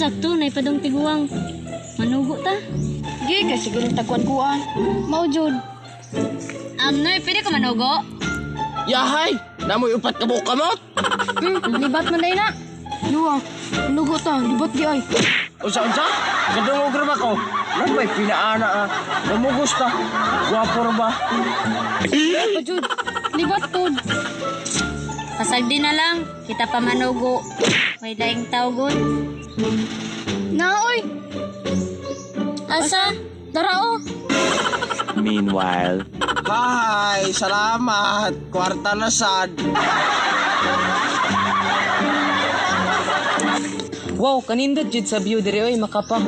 Sakto, naipadong tiguang. Manugo ta. Gi, kay siguro tagkuan-kuan. Mao jud. Noy, pwede ka manugo? Yahay! Namoy upat ka buok kamot! Libat man day na. Luwa, manugo ta, libat di ay. Unsa unsa? Kadungog ra ba ko? Napay pinaana ah. Namugos ta. Gwapo ra ba? Pa jud, libat pod. Pasagdi na lang, kita pa manugo. May daing tawgon. Na oy, Asa? tara oh. Meanwhile. Hi, salamat. Kwarta na sad. Wow, kanindot jud sa view diri oy makapa.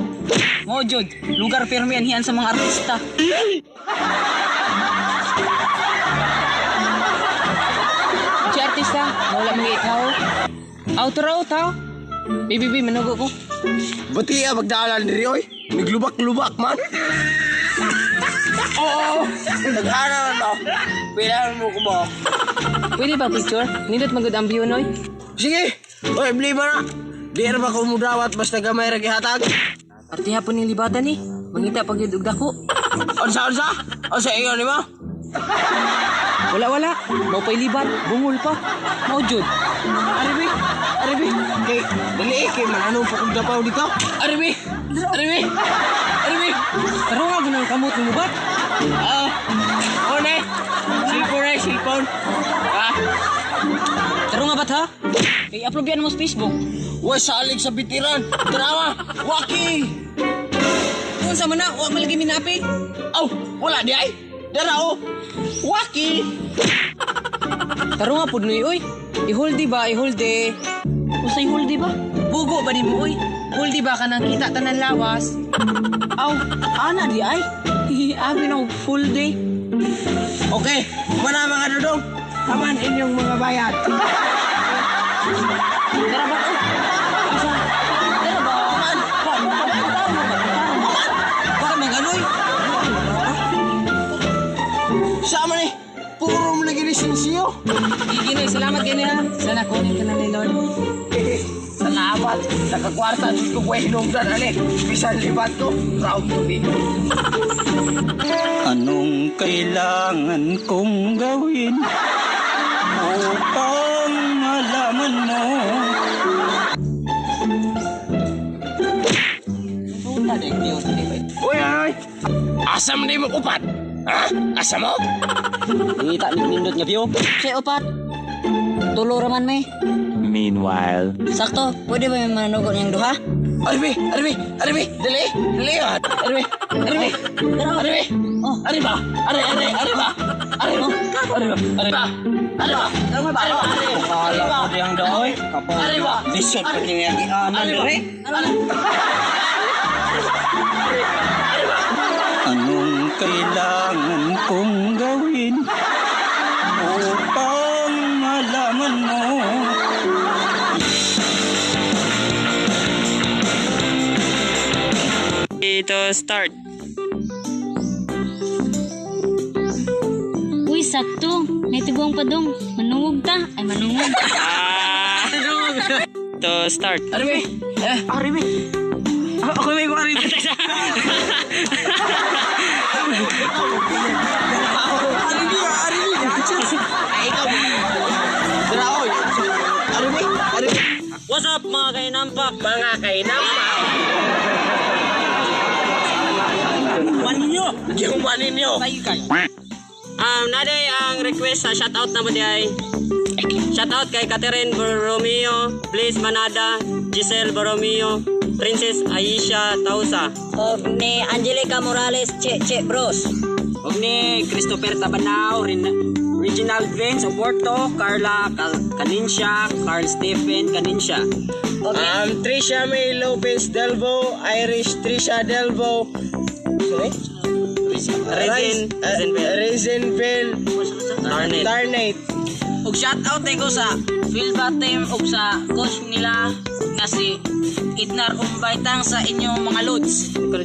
Mo jud, lugar pirmi anhian sa mga artista. Si artista, wala mga ikaw. Auto raw tao. Baby, baby, manugo ko. Bati ah, magdaalan diri oy. Naglubak-lubak man. Oo, naghana na to. Pila mo ko ba? Pwede ba picture? Nindot magud ang view noy. Sige, oy, bli ba na? Di ra ba ko mudawat basta gamay ra gihatag? Arte hapon ning libatan ni. Mangita pag yun og dako. Unsa unsa? Unsa ingon nimo? Wala wala. Mao pa'y libat, bungol pa. Mao jud. Aribi, aribi. Kay dali eh, kay mananong pa kong dapaw dito. Aribi, aribi, aribi. Taro nga gunang kamot mo bat. Ah, oh ne. Cellphone eh, cellphone. Ah, Taro nga bat ha? Kay upload yan mo sa Facebook. way salig sa bitiran. Tanawa, waki. Unsa man na, wa man lagi minapil. Aw, wala di ay. Dara oh. Waki. Taro nga pud noy oy. I-hold di ba, i-hold di. Usay hold di ba? Bugo ba nimo oy? Hold di ba kanang kita tanan lawas? Aw, ana di ay. Abi na og full day. Okay, mana mga dudong. Aman inyong mga bayad. Dara ba? Oh. Asa? Dara ba? Aman. Baka maganoy. Sama ni. Puro mo lagi lisensiyo. Gigi noy, salamat gani ha. Sana kunin ka na ni Lord. Salamat. Nakakwarta sa ko buhay hinungdan ani. Bisan libat ko. Proud to be. Anong kailangan kong gawin upang malaman mo? Uy, ay. Asa man di mo upat? Ha? Asa mo? Ngita ni nindot nga view. Say upat. Tulo raman may. Meanwhile. Sakto, pwede ba may manugo niyang duha? Arbi, arbi, arbi, dali, dali, ah. Arbi, arbi, arbi, arbi ba? Arbi, arbi, arbi ba? Arbi, arbi ba? Arbi ba? Arbi ba? Arbi ba? Arbi ba? Yang doy. Arbi ba? Lisod pa kiniyagianan Arbi ba? dire. Anong kailangan kong gawin upang malaman mo? Ito start. Uy, sakto. Naitiguang pa dong. Manungog ta. Ay, manungog. Ito start. Arbi, eh, Aribi. Ako may aribi. arbi, arbi. Ay, ikaw. Dara, oy. Arbi, arbi. What's up mga kainampak? Mga kainampak. Maninyo. Yung maninyo. Naday ang request sa shoutout na mo di ay. Shoutout kay Catherine Borromeo, Blaze Manada, Giselle Borromeo, Princess Aisha Tausa. Og ni Angelica Morales, Che Che Bros. Og ni Christopher Tabanao, Reginald Vince Oporto, Carla Canincia, Carl Stephen Canincia. Og ni Trisha May Lopez Delvo, Irish Trisha Delvo. Sorry? Resin, Resinville. Resinville Tarnate. Tarnate. Og shoutout ko sa Philba team og sa coach nila nga si Idnar Umbaytang sa inyong mga loads.